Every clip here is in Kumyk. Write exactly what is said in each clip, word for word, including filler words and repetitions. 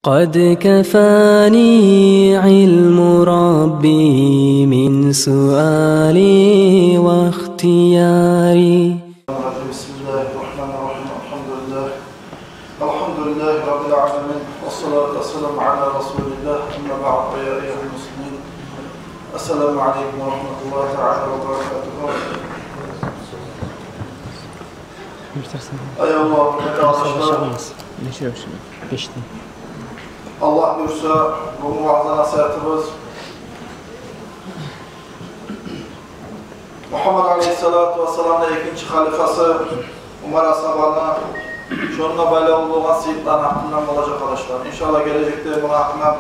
قد كفاني علم ربي من سؤالي واختياري. بسم الله الرحمن الرحيم. الحمد لله. الحمد لله رب العالمين. والصلاة والسلام على رسول الله. أما بعد، فيا أيها المسلمين، السلام عليكم ورحمة الله تعالى وبركاته. Аявлу къардашлар, Аллагь буюрса, бугюн ваъза-насигьатыбыз Мугьаммад алейгьиссалату вассаламны экинчи халифасы Умар асгьабаны, шонунга байлавлу болгъан сыйлыкъланы гьакъындан болажакъ, къардашлар. Иншаллагь, гележекде муну гьакъындан,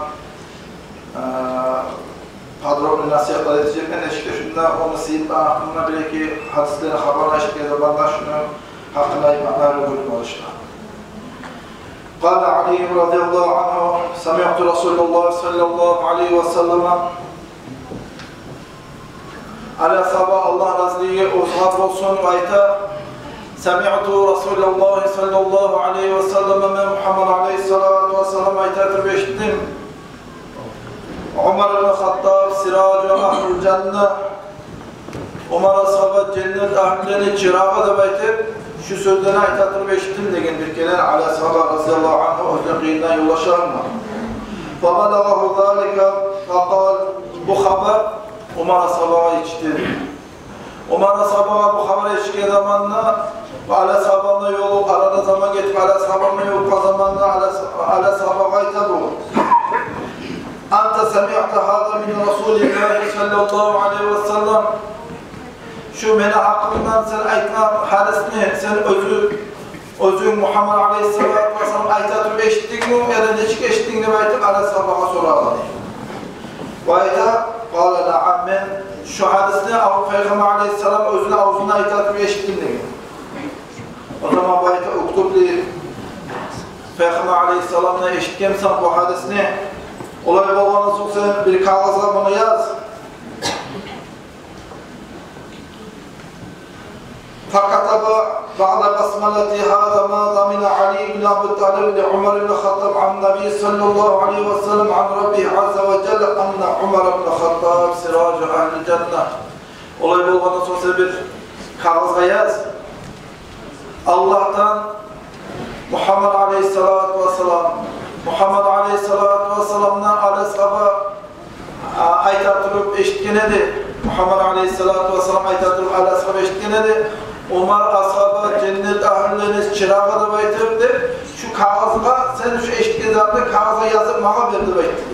э, подробный насигьатлар этежекмен. Эшикде шунда ону сыйлыкъланы гьакъында бир-эки гьадислени, хабарны эшитген заманда шуну гьакъында айтмакъны арив гёрдюм, къардашлар. قال علي رضي الله عنه: سمعت رسول الله صلى الله عليه وسلم. Али асгьаба, Аллагьны разилиги огъар болсун, айта: سمعت رسول الله صلى الله عليه وسلم, мен Мугьаммад алейгьиссалату вассаламны айта туруп эшитдим: عمر بن الخطاب سراج أهل الجنة. Умар асгьаба женнет агьлюлени чырагъы деп айтып, шу сёзлени айта туруп эшитдим деген бир керен Али асгьаба, разияллагьу ангьу, оьзюню къыйынына ёлдашына. فبلغه ذلك فقال, бу хабар Умар асгьабагъа етишди. Умар асгьабагъа бу хабар етишген заманда, бу Али асгьабаны ёлу, арада заман гетип, Али асгьабаны ёлукъгъан заманда Али ас-, Али асгьабагъа айта бу: أنت سمعت هذا من رسول الله صلى الله عليه وسلم. Шу мени гьакъымдан сен айтгъан гьадисни сен оьзю, оьзюнг Мугьаммад алейгьиссалату вассалам айта туруп эшитдингми, яда нечик эшитдинг деп айтып, Али асгьабагъа сорагъан. Ва айта: قال نعم, мен шу гьадисни Пайхаммар алейгьиссалам оьзюню авзундан айта туруп эшитдим деген. О заман бу айта: اكتب لي, Пайхаммар алейгьиссаламдан эшитгенмисен бу гьадисни? Олай болгъан сонг сен бир кагъызгъа муну яз. فكتب بعد بسملته هذا ما ضمن علي بن أبي طالب لعمر بن الخطاب عن النبي صلى الله عليه وسلم عن ربه عز وجل أن عمر بن الخطاب سراج أهل الجنة. Олай болгъан сонг сен бир кагъызгъа яз: Аллагьдан Мугьаммад алейгьиссалату вассалам, Мугьаммад алейгьиссалату вассаламдан Али асгьаба, а, айта туруп эшитген эди. Мугьаммад алейгьиссалату вассалам айта туруп Али асгьаба эшитген эди. Умар асгьаба женнет агьлюлени чырагъы деп айтып деп, шу кагъызгъа, сен шу эшитген затны кагъызгъа язып магъа бер деп айтды.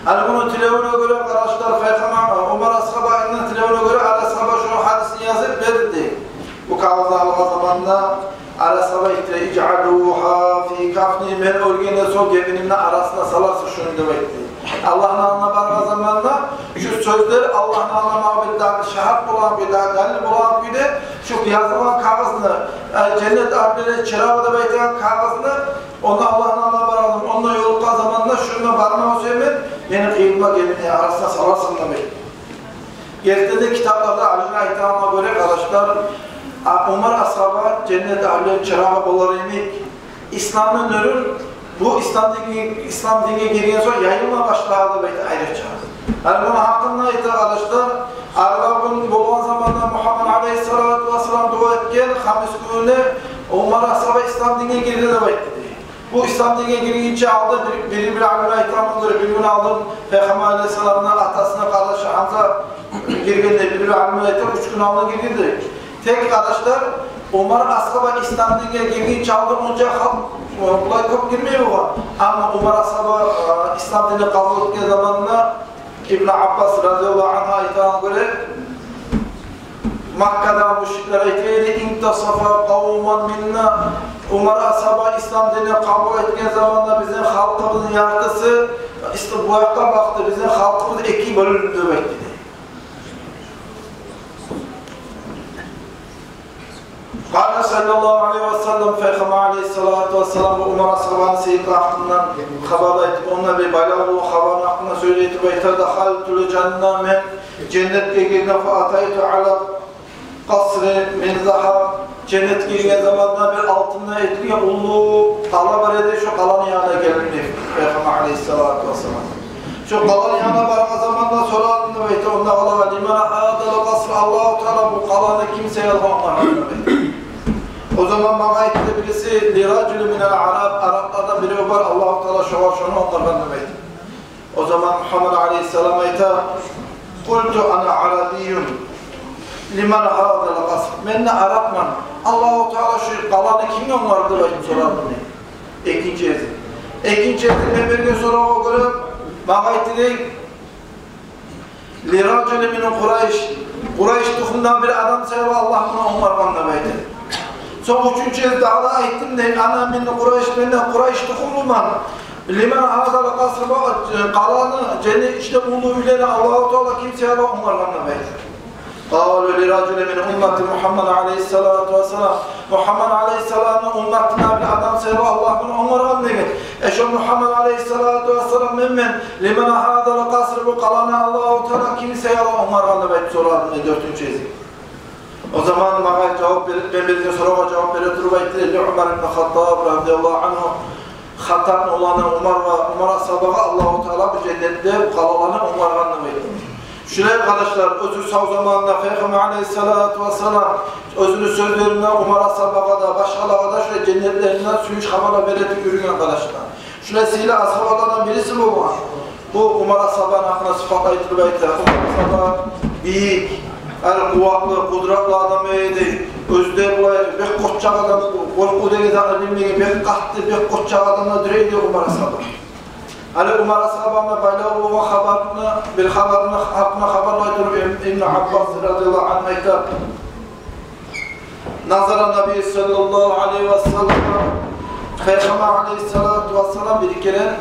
Гьали муну тилевюне гёре, къардашлар, Пайхаммар, Умар асгьабаны тилевюне гёре, Али асгьаба шуну гьадисин язып берди. Бу кагъызны алгъан заманда Али асгьаба айтды: اجعلوها في كفني, мен оьлгенден сонг гебинимни арасына саларсыз шуну деп айтды. Аллагьны алдына баргъан заманда шу сёзлер Аллагьны алдына магъа бир дагъы шагьат болгъан, бир дагъы далил болгъан кюйде шу язылгъан кагъызны, э, женнет агьлюлени чырагъы деп айтагъан кагъызны, онда Аллагьны алдына баргъан, онда ёлукъгъан заманда шунда бармагъа сюемен, мени къыйыныма гебинимни арасына саларсыз деп айтды. Гертиден де, китапларда алимлер айтагъангъа гёре, къардашлар, а, Умар асгьаба женнет агьлюлени чырагъы болар йимик, исламны нюрю бу ислам динге, ислам динге гирген сонг яйылма башлагъан деп айта айрыча. Гьали муну гьакъында айта, къардашлар, арба гюн болгъан заманда Мугьаммад алейгьиссалату вассалам дуа этген, хамис гюнюне Умар асгьаба ислам динге гирди деп айтды. Бу ислам динге гиргинче алдын бир, бир, бир алимлер айтагъангъа гёре, бир гюн алдын Пайхаммар алейгьиссаламны атасыны къардашы Гьамза гиргенде, бир, бир алимлер айта, уьч гюн алдын гирген дей. Тек, къардашлар, Умар асгьаба ислам динге гиргинче алдын онча халкъ, э, булай кёп гирмей болгъан. Амма Умар асгьаба, э, ислам динни къабул этген заманда Ибн Аббас, разияллагьу ангьу, айтагъангъа гёре, Маккадагъы мушриклер айта эди: انتصف قوم منا. Умар асгьаба ислам динни къабул этген заманда бизин халкъыбызны яртысы, ис-, бу якъгъа бакъды, бизин халкъыбыз эки бёлюндю деп айтды. قال صلى الله عليه وسلم, Пайхаммар алейгьиссалату вассалам бу Умар асгьабаны сыйлыкълары гьакъындан хабар айтып, онда бир байлавлу хабарны гьакъында сёйлей туруп айта: دخلت الجنة, мен женнетге гирдим, فأتيت على قصر من ذهب, женнетге гирген заманда бир алтындан этилген уллу къала бар эди, шо къаланы янына гелдим. Салату вассалам. Шо къаланы янына баргъан заманда сорадым деп айта, ондагъылагъа: «Лиман гьазал къаср?» Аллагьу Таала бу къаланы ким саялы онгар деп айта. О заман магъа айтды бириси: «Ли ражулин минал араб», араплардан бирев бар, Аллагьу Таала шогъар шону онгаргъан деп айта. О заман Мугьаммад алейгьиссалам айта: «Къулту ана арабийюн, лиман гьазал къаср?» Мен де арапман. Аллагьу Таала шу къаланы кимге онгарды деп айтып сорадым мен. Экинчи гезик. Экинчи гезик мен берген сорагъа гёре магъа айтды дей: «Ли ражулин мин Къурайш». Къурайш тухумдан бир адам саялы Аллагь муну онгаргъан деп айта. Сонг уьчюнчю гезик дагъы да айтдым дей: «Ана мин Къурайш, мен де Къурайш тухумлуман. Лиман гьазал къаср, бу къаланы, женнет ичинде уллу уьйлени Аллагьу Таала ким саялы онгаргъан деп айта?» «Къалу ли ражулин мин уммати Мугьаммад алейгьиссалату вассалам». Мугьаммад алейгьиссаламны умматындан бир адам саялы Аллагь муну онгаргъан деген. Э, шо Мугьаммад алейгьиссалату вассалам мен, мен, «Лиман гьазал къаср», бу къаланы Аллагьу Таала ким саялы онгаргъан деп айтып сорадым мен дёртюнчю гезик. О заман магъа жавап берип, мен берген сорагъа жавап бере туруп айтды: «Ли Умар ибн Хаттаб радияллагьу ангьу». Хаттабны уланы Умар ва Умар асгьабагъа Аллагьу Таала бу женнетде бу къалаланы онгаргъан деп айтды. Шулай, къардашлар, оьзю сав заманында Пайхаммар алейгьиссалату вассалам оьзюню сёзлеринден Умар асгьабагъа да, башгъалагъа да шулай женнетлеринден сююнч хабарлар бере туруп юрюген, къардашлар. Шулай сыйлы асгьабалардан бириси болгъан. Бу Умар асгьабаны гьакъында сыпат айтылып айта. Умар асгьаба бийик, гьали къуватлы, къудратлы адам эди. Оьзю де булай бек къоччакъ адам, къоркъув деген затны билмеген, бек къатты, бек къоччакъ адам да дюр эди Умар асгьаба. Гьали Умар асгьабаны байлавлу болгъан хабарны, бир хабарны гьакъында хабарлай туруп Иб-, Ибн Аббас радияллагьу ангьу айта: «Назара Наби саллаллагьу алейгьи ва саллам», Пайхаммар алейгьиссалату вассалам бир керен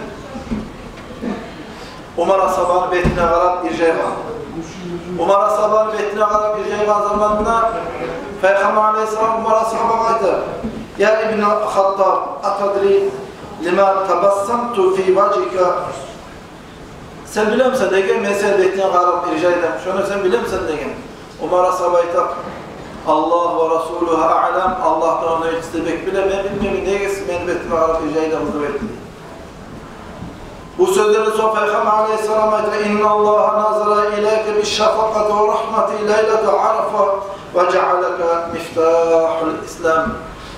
Умар асгьабаны бетине къарап иржайгъан. Умар асгьабаны бетине къарап иржайгъан заманында Пайхаммар алейгьиссалам Умар асгьабагъа айта: «Я ибн Хаттаб, атадри лима табассамту фи важгьика?» «Сен билемисен, неге мен сени бетинге къарап иржайдым? Шону сен билемисен?» — деген. Умар асгьаба айта: «Аллагьу ва расулугьу аълам, Аллагь да ону элчиси де бек биле, мен билмеймен, неге сиз мени бетиме къарап иржайдыгъыз», — деп айтды. Бу сёзлерден сонг Пайхаммар алейгьиссалам айта: «Инналлагьа назара илайка бишшафакъати ва рагьмати лайлата Арафа ва жаалака мифтагьал ислам».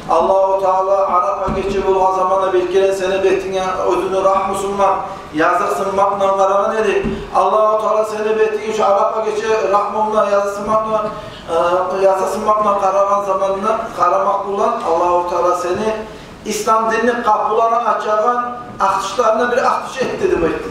Аллагьу Таала Арапа гече болгъан заманда бир керен сени бетинге оьзюню рагьмусу булан, языкъсынмакъ булан къарагъан эди. Аллагьу Таала сени бетинге шу Арапа гече рагьму булан, языкъсынмакъ булан, э, языкъсынмакъ булан къарагъан заманда, къарамакъ булан Аллагьу Таала сени ислам динни къапуларын ачагъан ачгъычларындан бир ачгъыч этди деп айтды.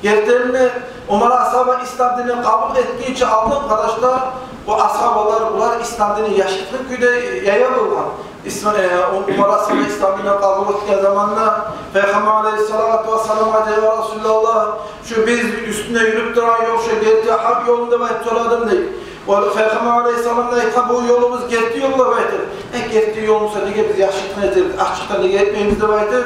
Гертиден де, Умар асгьаба ислам динни къабул этгинче алдын, къардашлар, бу асгьабалар, булар ислам динни яшыртгъын кюйде яя болгъан. Ислам, э, Умар асгьаба ислам динни къабул этген заманда Пайхаммар алейгьиссалату вассаламгъа айта: «Я Расулаллагь, шу биз уьстюнде юрюп турагъан ёл, шу герти гьакъ ёлму?» — деп айтып сорадым дей. О Пайхаммар алейгьиссалам да айтгъан: «Бу ёлубуз герти ёл», — деп айтып. «Э, герти ёл буса, неге биз яшыртгъын этебиз, ачыкъдан неге этмейбиз?» — деп айтып,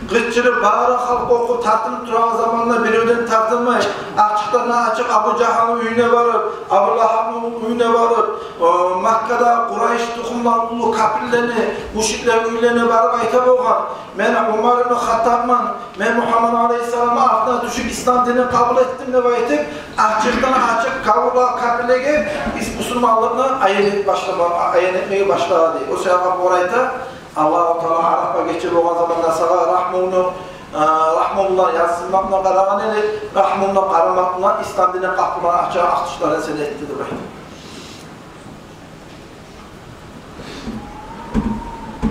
къычырып, бары халкъ къоркъуп тартынып турагъан заманда биревден тартынмай, ачыкъдан ачыкъ Абу Жагьлны уьюне барып, Абу Лагьабны уьюне барып, о, Маккада Къурайш тухумланы уллу капирлени, мушриклени уьйлерине барып айта болгъан: «Мен Умар ибн Хаттабман, мен Мугьаммад алейгьиссаламны артына тюшюп, ислам динни къабул этдим», — деп айтып, ачыкъдан ачыкъ кавулар, капирлеге ис-, бусурманлыкъны аян этип башлама-, аян этмеге башлагъан дей. О саялы Умар айта: «Аллагьу Таала Арапа гече болгъан заманда сагъа рагьмуну, э, рагьму булан, языкъсынмакъ булан къарагъан эди, рагьму булан, къарамакъ булан ислам динни къапуларын ачагъан ачгъычлардан сени этди», — деп айта.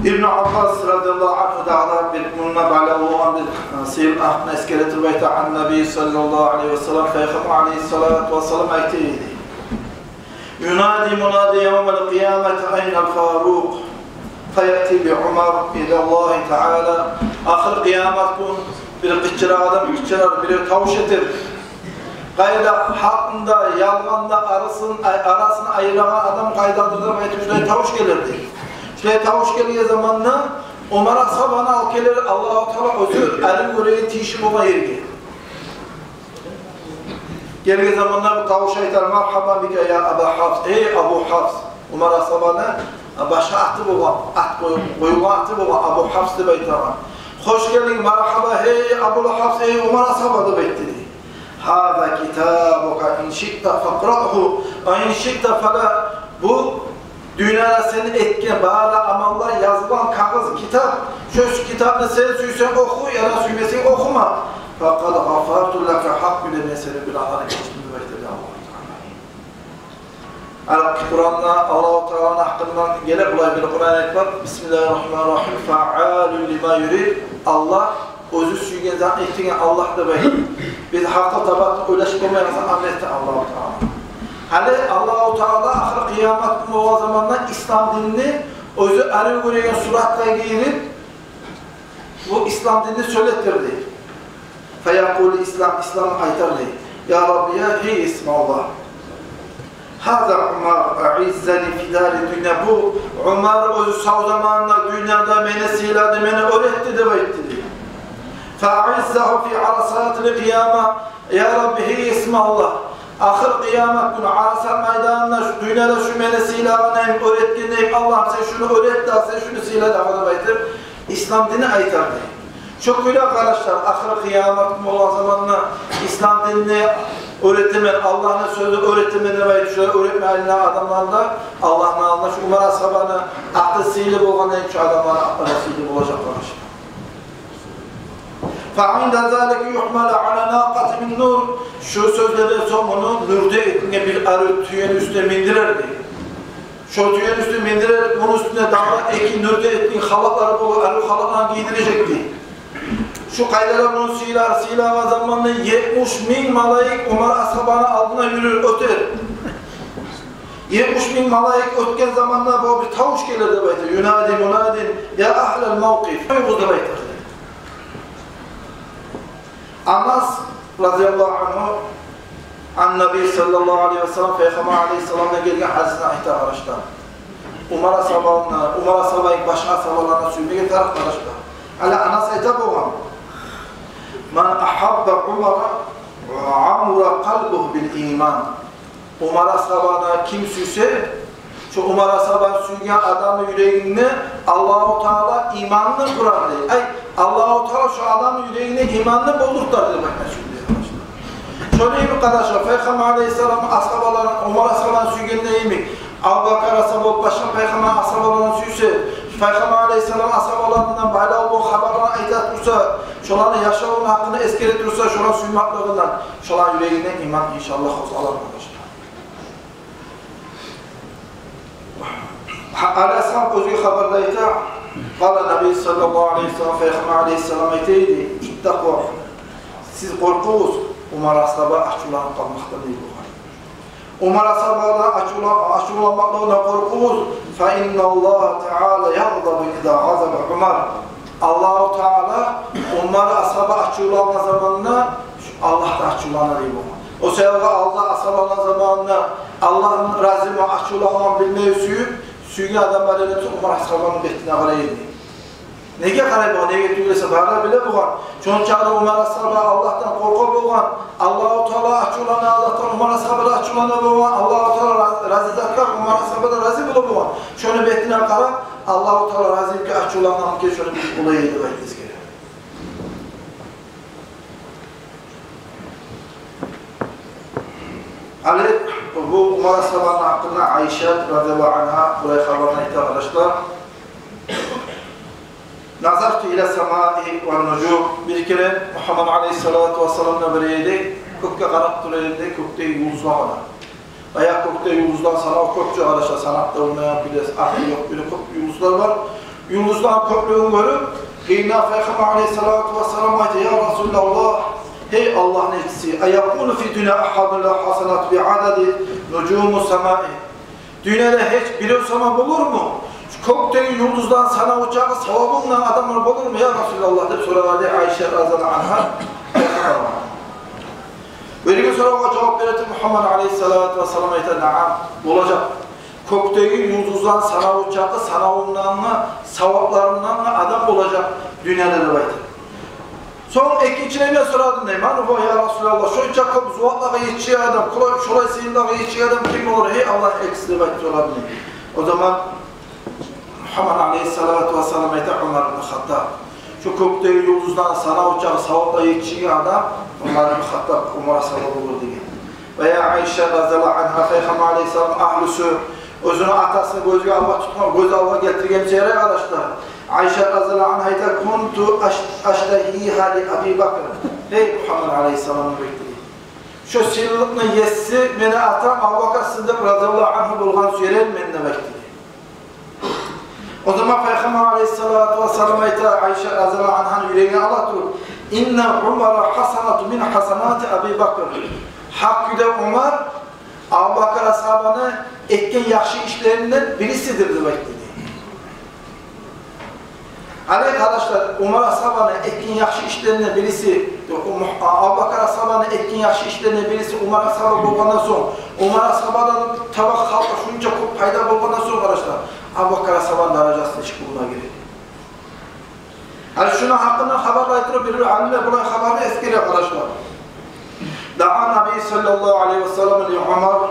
Ибн Аббас радияллагьу ангьу дагъы да бир мунда байлавлу болгъан бир, э, сыйлы гьакъны эсгере туруп айта: «Ан Наби саллаллагьу алейгьи ва саллам», Пайхаммар алейгьиссалату вассалам айтды дей: «Юнади мунади явмал къиямати: айнал Фарукъ? Фаяти би Умар илаллагьи таала». Ахыр къиямат гюн бир къычырагъан адам къычырар, бирев тавуш этер: «Къайда гьакъны да, ялгъанны да арасын, ай-, арасын айырагъан адам къайдадыр?» — деп айтып, шулай тавуш гелер дей. Шулай тавуш гелген заманда Умар асгьабаны алып гелер Аллагьу Таала оьзю гьалин гёреген тийишли болгъан ерге. Гелген заманда бу тавуш айтар: «Маргьабан бика, я Аба Гьафс, эй Абу Гьафс». Умар асгьабаны башгъа аты болгъан, ат къой-, къоюлгъан аты болгъан, Абу Гьафс деп айтагъан. «Хош гелдинг, маргьаба, гьей Абу Лагьаб, гьей Умар асгьаба», — деп айтды дей. «Гьаза китабука, ин шиъта факърагьу, ва ин шиъта фала». Бу дюньяда сен этген бары амаллар язылгъан кагъыз, китап. Шо китапны сен сюйсенг оху, яда сюймесенг охума. «Факъад гъафарту лака», гьакъ булан мен сени гюнагьларынгны гечдим, деп айтды дей Аллагьу Таала. Гьали Къуранда Аллагьу Тааланы гьакъындан геле, булай бир Къуран аят бар: «Бисмиллагьи ррагьмани ррагьим, фаъалун лима юрид». Аллагь оьзю сюйген затны этеген Аллагь деп айтды. Биз гьакъыл-табат ойлашып болмайгъан затны этди Аллагьу Таала. Гьали Аллагьу Таала ахыр къыямат гюн болгъан заманда ислам динни оьзю арив гёреген суратгъа гийирип, бу ислам динни сёйлетдирди. «Фаякъулу ислам», ислам айтар дей: «Я Рабби, я, гьей Есим Аллагь, гьаза Умар аъаззани фи дари ддунья». Бу Умар оьзю сав заманында дюньяда мени сыйлады, мени оьр этди, деп айтды дей. «Фаъиззагьу фи арасатил къияма». Я Рабби, гьей Есим Аллагь, ахыр къыямат гюню Арасат майданында, шу дюньяда шу мени сыйлагъан йимик, оьр этген йимик, Аллагьым, сен шуну оьр эт дагъы, сен шуну сыйла дагъы, деп айтып, ислам динни айтар дей. Шо кюйде, къардашлар, ахыр къыямат гюн болгъан заманда ислам динни оьр этемен, Аллагьны сёзюн оьр этемен деп айтып, шолай оьр этме айланагъан адамлар да Аллагьны алдында шу Умар асгьабаны аты сыйлы болгъан йимик, шу адамланы атлары да сыйлы болажакъ, къардашлар. «Фаъинда залика юхмалу ала накъатин мин нур». Шу сёзлерден сонг муну нюрде этинген бир арив тюени уьстюне миндирер дей. Шо тюени уьстюне миндирер, муну уьстюне дагъы эки нюрде этинген халатлары болур, арив халатланы гийдирежек дей. Шу къайдада муну сыйлар, сыйлагъан заманда етмиш минг малайик Умар асгьабаны алдына юрюр, оьтер. Етмиш минг малайик оьтген заманда бу бир тавуш гелер деп айта: «Юнади мунадин, я агьлал мавкъиф». Къоюгъуз деп айтар. Анас разияллагьу ангьу, ан Наби саллаллагьу алайгьи ва саллам, Пайхаммар алайгьиссаламдан гелген гьадисни айта, къардашлар. Умар асгьабаны, Умар асгьабаны башгъа асгьабалардан сюймеге тарыкъ, къардашлар. Гьали Анас айта болгъан: «Ман агьабба Умара ва амура къалбугьу бил иман». Умар асгьабаны ким сюйсе, шо Умар асгьабаны сюйген адамны юрегинде Аллагьу Таала иманны къурар дей. Ай, Аллагьу Таала шо адамны юрегинде иманны болдуртар дей, бакъ, шо дей, къардашлар. Шону йимик, къардашлар, Пайхаммар алайгьиссалам асгьабаларын, Умар асгьабаны сюйгенде йимик, Абубакар асгьаба болуп, башгъа Пайхаммар асгьабаларын сюйсе, Пайхаммар алайгьиссалам асгьабаларындан байлавлу хабарлар айта турса, шоланы яшавуну гьакъында эсгере турса, шоланы сюймеклигинден, шоланы юрегинде иман, иншааллагь, къозгъалар, къардашлар. Гьа, Али асгьаб оьзге хабарда айта: «Къала Наби саллаллагьу алайгьи ва саллам», Пайхаммар алайгьиссалам айта эди: «Иттакъу, сиз къоркъугъуз Умар асгьаба ачувланып къалмакъдан», — дей болгъан. «Умар асгьабагъа ачувла-, ачувланмакълыгъындан къоркъугъуз. Фа инналлагьа таала ягъдабу иза гъазаба Умар». Аллагьу Таала Умар асгьаба ачувлангъан заманда Аллагь да ачувлана, дей болгъан. О саялы Аллагь асгьабалар заманында Аллагь разиму, ачувлангъан билмеге сююп, сюйген адам бар эди, Умар асгьабаны бетине къарай эди. Неге къарай болгъан? Неге тюгюл эсе, бары да биле болгъан. Шончакъы да Умар асгьаба Аллагьдан къоркъа болгъан. Аллагьу Таала ачувлана, Аллагьдан Умар асгьаба да ачувлана болгъан. Аллагьу Таала раз-, рази затгъа Умар асгьаба да рази бола болгъан. Шону бетине къарап, Аллагьу Таала рази экен, ачувлангъан экен, шону билип бола эди деп айтып эсгере. Гьали бу Умар асгьабаны гьакъында Айша разияллагьу ангьа булай хабарны айта, къардашлар: «Назарту ила самаи ва ннужум». Бир керен Мугьаммад алайгьиссалату вассалам да бир ерде кёкге къарап тура эди, кёкдеги юлдузлагъа. Баягъы кёкде юлдузланы санаву кёп чы, къардашлар, санап да болмайгъан, билесиз, акъылы ёкъ, бир кёп юлдузлар бар. Юлдузланы кёплюгюн гёрюп, къыйына Пайхаммар алайгьиссалату вассалам айта: «Я Расулаллагь, гьей Аллагьны элчиси, аякуну фи ддунья агьадун лагьу гьасанатун би адади нужуми ссамаи?» Дюньяда гьеч бирев сама болурму? Шу кёкдеги юлдузланы санаву чакъы савабы булан адамлар болурму, я Расулаллагь, деп сорагъан эди Айша разияллагьу ангьа. Берген соравгъа жавап бере туруп Мугьаммад алайгьиссалату вассалам айта: «Наам, болажакъ. Кёкдеги юлдузланы санаву чакъы санавундан да, савапларындан да адам болажакъ дюньяда», — деп айта. Сонг экинчилей мен сорадым, дей: «Ман гьува, я Расулаллагь? Шонча кёп зуваплагъа етишеген адам, шолай, шолай сыйлагъа етишеген адам ким болур, гьей Аллагьны элчиси?» — деп айтып сорадым, дей. О заман Мугьаммад алайгьиссалату вассалам айта: «Умар ибн Хаттаб». Шу кёкдеги юлдузланы санаву чакъы савапгъа етишеген адам Умар ибн Хаттаб, Умар асгьаба болур деген. Ва я Айша разияллагьу ангьа, Пайхаммар алайгьиссаламны агьлюсю, оьзюню атасын гёзге алгъа тутгъан, гёз алгъа гелтирген сыйрай, къардашлар. Айша разияллагьу ангьа айта: «Кунту аш-, аштагьигьа ли Аби Бакр». Гьей Мугьаммад алайгьиссаламны бекти, шо сыйлылыкъны еси мени атам Абубакр Сыддыкъ разияллагьу ангьу болгъан сюер эдим мен де бекти. О заман Пайхаммар алайгьиссалату вассалам айта, Айша разияллагьу ангьаны юрегине ала туруп: «Инна Умара хасанату мин хасанати Аби Бакр». Гьакъ кюйде Умар Абубакр асгьабаны этген яхшы ишлеринден бирисидир деп айтды дей. Гьали, къардашлар, Умар асгьабаны этген яхшы ишлеринден бириси, Абубакр асгьабаны этген яхшы ишлеринден бириси Умар асгьаба болгъандан сонг, Умар асгьабадан таба халкъгъа шунча кёп пайда болгъандан сонг, къардашлар, Абубакр асгьабаны даражасы нечик болма герек? Гьали шуну гьакъында хабарлай туруп, бир алимлер булай хабарны эсгере, къардашлар. Даа Наби саллаллагьу алайгьи ва саллам ли Умар.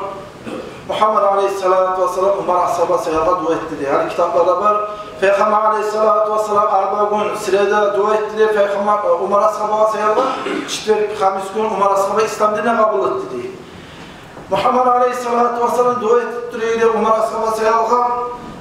Мугьаммад алайгьиссалату вассалам Умар асгьаба саялгъа дуа этди дей. Гьали китапларда бар. Пайхаммар алайгьиссалату вассалам арба гюн, среда дуа этди дей Пайхаммар, Умар асгьабагъа саялгъа, четверг, хамис гюн Умар асгьаба ислам динни къабул этди дей. Мугьаммад алайгьиссалату вассалам дуа этип тура эди Умар асгьаба саялгъа.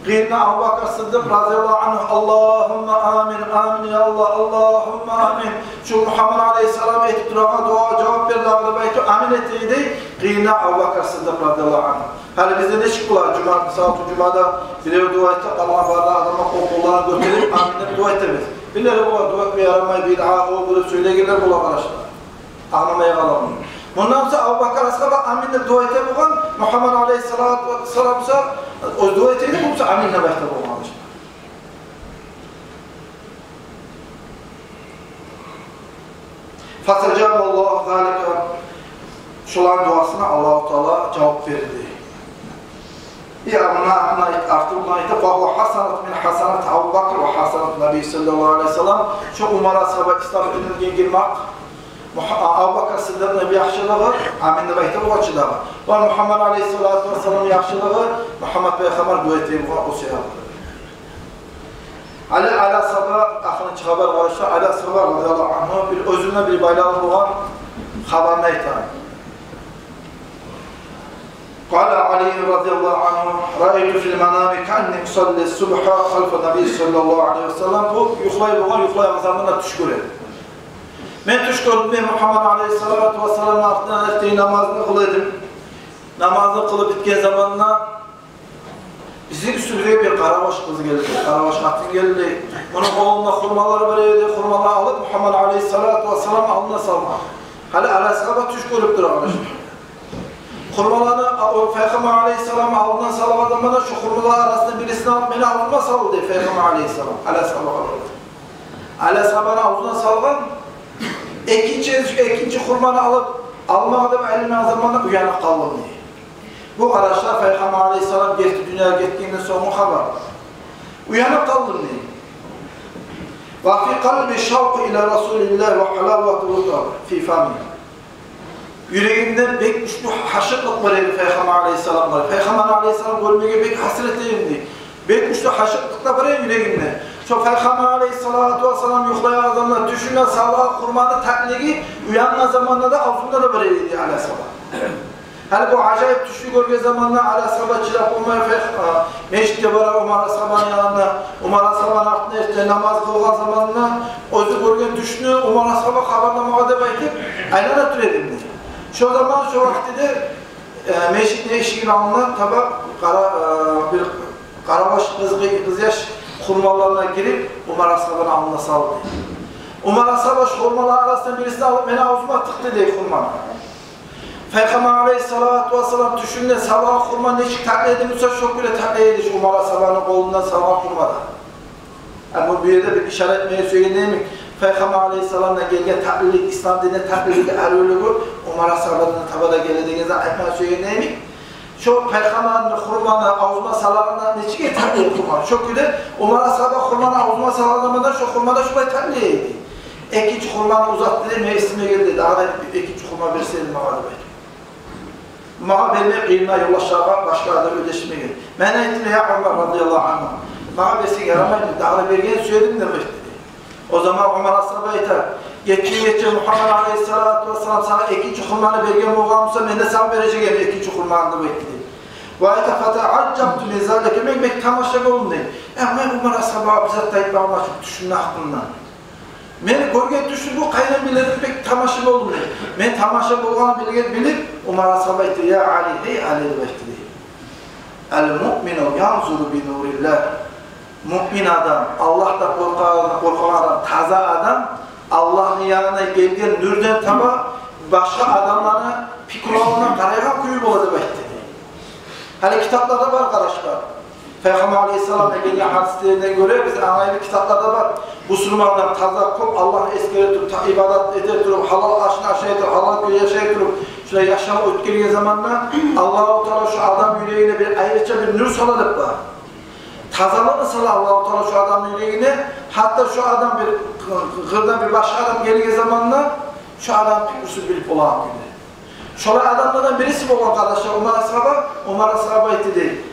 Къырыйында Абубакр Сыддыкъ разияллагьу ангьу: «Аллагьумма амин, амин, я Аллагь, Аллагьумма амин». Шу Мугьаммад алайгьиссалам этип турагъан дуагъа жавап бер дагъы деп айтып, амин эте эди къырыйында Абубакр Сыддыкъ разияллагьу ангьу. Гьали бизде нечик бола, жума, мисал учун, жумада бирев дуа этсе, къалгъан бары да адамлар къол-къолларын гётерип, амин деп дуа этебиз. Бирлери бола, дуа этме ярамай, бидъа, о, бу деп сёйлейгенлер бола, къардашлар. Англамай къаламан. Мундан буса Абубакр асгьаба амин деп дуа эте болгъан, Мугьаммад алайгьиссалату вассалам буса, о дуа эте эди, бу буса амин деп айта болгъан. Фастажаба Аллагьу залика, шоланы дуасына Аллагьу Таала жавап берди. Я, муна, муна айт-, артындан айта: «Фагьува хасанат мин хасанат Абу Бакр ва хасанат Наби саллаллагьу алайгьи ва саллам». Шо Умар асгьаба ислам динине гирмек, Муха-, Абу Бакр Сыддыкъны яхшылыгъы, амин деп айта болгъан чы дагъы. Ва Мугьаммад алайгьиссалату вассалам яхшылыгъы, Мугьаммад пайхаммар дуа эте болгъан о саялы. Али, Али асгьаба, ахырынчы хабар, къардашлар, Али асгьаба разияллагьу ангьу бир оьзюне бир байлавлу болгъан хабарны айта. Къала Али разияллагьу ангьу: «Раайту фил манами каанни усалли субгьа халфа Наби саллаллагьу алайгьи ва саллам». Бу юхлай болгъан, юхлайгъан заманда тюш гёре. Мен тюш гёрдюм, мен Мугьаммад алайгьиссалату вассаламны артындан эртен намазны къыла эдим. Намазны къылып битген заманда бизин уьстюбюзге бир къарабаш къыз гелди, къарабаш къатын гелди. Муну къолунда хурмалар бар эди, хурмалар алып, Мугьаммад алайгьиссалату вассалам алдына салгъан. Гьали Али асгьаба тюш гёрюп тура, къардашлар. Хурмаланы, о, пайхаммар алайгьиссалам алдына салгъан заманда, шо хурмалар арасындан бирисин алып, мени авзума салды, дей, пайхаммар алайгьиссалам, Али асгьабагъа. Али асгьабаны авзуна салгъан, экинчи, экинчи хурманы алып, алмагъа деп айлангъан заманда уянып къалдым, дей. Бу, къардашлар, пайхаммар алайгьиссалам герти дюньягъа гетгенден сонггъу хабар. Уянып къалдым, дей. Ва фи къалби шавкъу ила Расулиллагь ва гьалавату фи фами. Юрегимде бек гючлю гьашыкълыкъ бар эди пайхаммар алайгьиссаламгъа. Пайхаммар алайгьиссаламны гёрмеге бек гьасирет эдим, дей. Бек гючлю гьашыкълыкъ да бар эди юрегимде. Шо пайхаммар алайгьиссалату вассалам юхлайгъан заманда тюшюнде салгъан хурманы татлиги уянгъан заманда да авзумда да бар эди, дей Али асгьаба. Гьали бу ажайып тюшню гёрген заманда Али асгьаба чыдап болмай, фех-, а, межитге бара Умар асгьабаны янына. Умар асгьабаны артындан эртен намаз къылгъан заманда оьзю гёрген тюшню Умар асгьабагъа хабарламагъа деп айтып, айлана тура эдим, дей. Шо заман, шо вакътиде, э, межитни эшигини алдына таба къара-, э, бир къарабаш къыз, къыз яш хурмаларына гирип, Умар асгьабаны алдына салды. Умар асгьаба шо хурмаланы арасындан бирисин алып, мени авзума тыкъды, дей, хурманы. Пайхаммар алайгьиссалату вассалам тюшюнде салгъан хурма нечик татли эди буса, шо кюйде татли эди шо Умар асгьабаны къолундан салгъан хурма да. А бу, бу ерде бир ишара этмеге сюеген йимик, пайхаммар алайгьиссаламдан гелген татлилик, ислам динни татлилиги, аривлюгю Умар асгьабадан таба да геле деген затны айтмагъа сюеген йимик. Шо пайхаммарны хурманы авзуна салагъанда нечик эди татли хурма, шо кюйде Умар асгьаба хурманы авзуна салагъан заманда шо хурма да шолай татли эди. Экинчи хурманы узатды, дей, мени эсиме гелди, дагъы да экинчи хурма берсе эди магъа деп айтып. Магъа бермей, къырыйында ёлдашларына, башгъалагъа да оьлешмеген. Мен айтдым: «Я Умар радияллагьу ангьу, магъа берсенг ярамаймы? Дагъы да бермеге сюе эдим», — деп айтды, дей. О заман Умар асгьаба айта: «Гетген гече Мугьаммад алейгьиссалату вассалам сагъа экинчи хурманы берген болгъан буса, мен де сагъа бережек эдим экинчи хурманы», — деп айтды дей. Ва айта: «Фатаажжабту мин залика, мен бек тамаша болдум», — дей. «Я, мен Умар асгьабагъа бир зат да айтмагъанман чы тюшюмню гьакъында. Мен гёрген тюшню бу къайдан биле деп бек тамаша болдум», — дей. «Мен тамаша болгъанны билген, билип, Умар асгьаба айтды: Я Али, гьей Али, — деп айтды дей. — Ал-муъмину янзуру би нуриллагь. Муъмин адам, Аллагьдан къоркъагъан, къоркъагъан адам, таза адам Аллагьны янына гелген нюрден таба башгъа адамланы пикруларына къарайгъан кюю бола», — деп айтды дей. Гьали китапларда бар, къардашлар. Пайхаммар алейгьиссаламдан гелген гьадислерден гёре биз англайбыз, китапларда бар. Бусурман адам таза, кёп Аллагьны эсгере туруп, та-, ибадат эте туруп, гьалал ашын ашай туруп, гьалал кюйде яшай туруп, шулай яшавун оьтгерген заманда Аллагьу Таала шо адам юрегине бир айрыча бир нюр сала деп бар. Тазалыкъны сала Аллагьу Таала шо адамны юрегине, гьатта шо адам бир гъырдан бир башгъа адам гелген заманда шо адам пикрусун билип болагъан кюйде. Шолай адамлардан бириси болгъан, къардашлар, Умар асгьаба. Умар асгьаба айтды дей: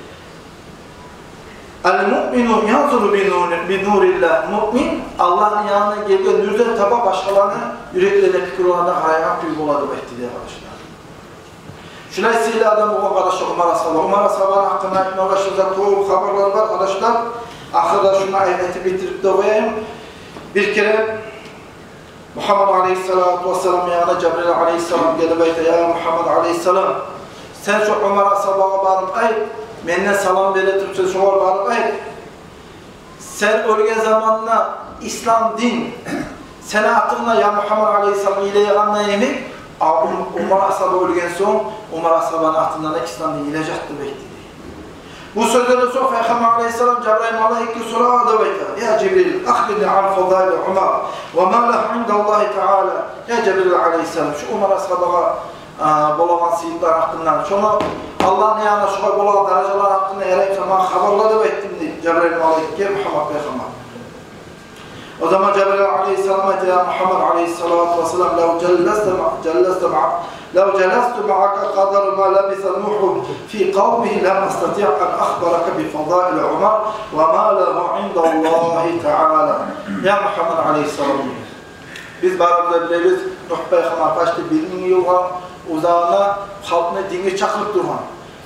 «Ал-муъмину янзуру би нури-, би нуриллагь». Муъмин Аллагьны янына гелген нюрден таба башгъаланы юреклерине, пикруларына къарайгъан кюй бола деп айтды дей, къардашлар. Шулай сыйлы адам болгъан, къардашлар, Умар асгьаба. Умар асгьабаны гьакъында айтмагъа шунда кёп хабарлар бар, къардашлар. Ахырда шуну ай-, айтып битирип де къояйым. Бир керен Мугьаммад алейгьиссалату вассаламны янына Жабраил алейгьиссалам гелип айта: «Я Мугьаммад алейгьиссалам, сен шо Умар асгьабагъа барып айт, менден салам бере туруп, сен шогъар барып айт. Сен оьлген заманда ислам дин сени атынгда, я Мугьаммад алейгьиссалам, йылайгъанда йимик, а Ум-, Умар асгьаба оьлген сонг, Умар асгьабаны атында да ислам дин йылажакъ», — деп айтды дей. Бу сёзлерден сонг Пайхаммар алейгьиссалам Жабраил малайикге сорай деп айта: «Я Жибрил, ахбирни ан фадаили Умар ва ма лагьу индаллагьи таала». Я Жабраил алейгьиссалам, шу Умар асгьабагъа, а, болагъан сыйлыкълар гьакъында, шону Аллагьны янында шогъар болагъан даражалар гьакъында ярайса магъа хабарла деп айтды дей Жабраил малайикге Мугьаммад пайхаммар. О заман Жабраил алейгьиссалам айта: «Я Мугьаммад алейгьиссалату вассалам, лав жалласта ма-, жалласта ма-, лав жаласту маака къадра ма лабиса Нугьу фи къавмигьи лам астатиъ ан ахбарака би фадаили Умар ва ма лагьу индаллагьи таала». Я Мугьаммад алейгьиссалам, биз барыбыз да билебиз, Нугь пайхаммар почти бир минг йылгъа узагъына халкъны динге чакъырып тургъан.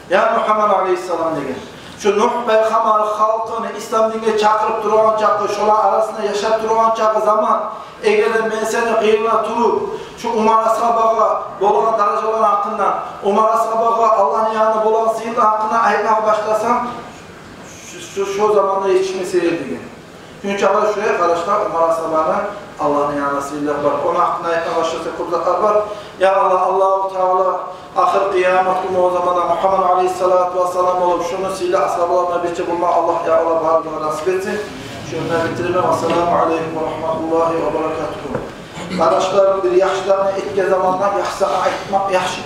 Я Мугьаммад алейгьиссалам, деген, шу Нугь пайхаммар халкъын ислам динге чакъырып тургъан чакъы, шолар арасында яшап тургъан чакъы заман, эгер де мен сени къырыйынгда туруп, шу Умар асгьабагъа болагъан даражалар гьакъында, Умар асгьабагъа Аллагьны янында болагъан сыйлыкълар гьакъында айтмагъа башласам, шу, шу, шу заманда етишмес эди, деген. Чюнки чакъы шулай, къардашлар, Умар асгьабаны Аллагьны янында сыйлылыгъы бар. Ону гьакъында айтмагъа башласа, кёп затлар бар. Я Аллагь, Аллагьу Таала ахыр къыямат гюн болгъан заманда Мугьаммад алейгьиссалату вассалам болуп, шону сыйлы асгьабаларындан бирче болмагъа Аллагь, я Аллагь, барыбызгъа насип этсин. Шунда битиремен. Ассаламу алейкум ва рагьматуллагьи ва баракатугьу. Къардашлар, бир яхшы затны этген заманда яхшы затны айтмакъ яхшы.